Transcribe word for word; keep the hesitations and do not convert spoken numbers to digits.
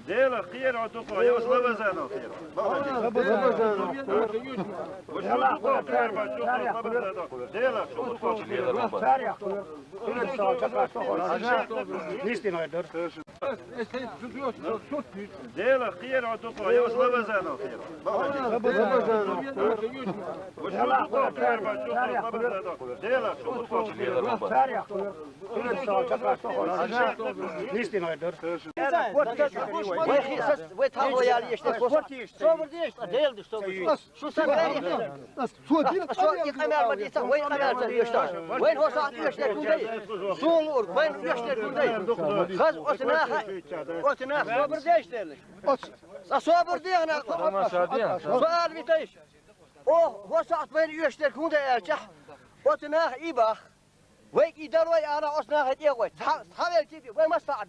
Dela, khair o tu ko, ya Ramazan o khair. Ramazan o khair, ba, Dela, khair o tu ko, ya Ramazan o khair. Dela, khair o tu ko, ya Ramazan o khair. Вай хи-, сас, вай хи-, сас, вай тхьамогӀа яла еш дерг. Собар де, Дела дуьхьа, собар де. Шу сан бери. Шу и къамаьл ма дийца, вай къамаьл ца деш дац. Вайна хӀо сахьат оьшуш дерг хӀунда дай? Суна луург, вайна оьшуш дерг хӀунда дай? Хаза оцу наха, оцу наха собар деш дернаш. Ца собар дехна, суал витайш. О, хӀо сахьат вайна оьшуш дерг хӀунда дай аьлча, оцу наха и бах. Вай и дарой ана оцу наха тӀе гӀой. Цхьа, цхьа вел кипи, вай массахьа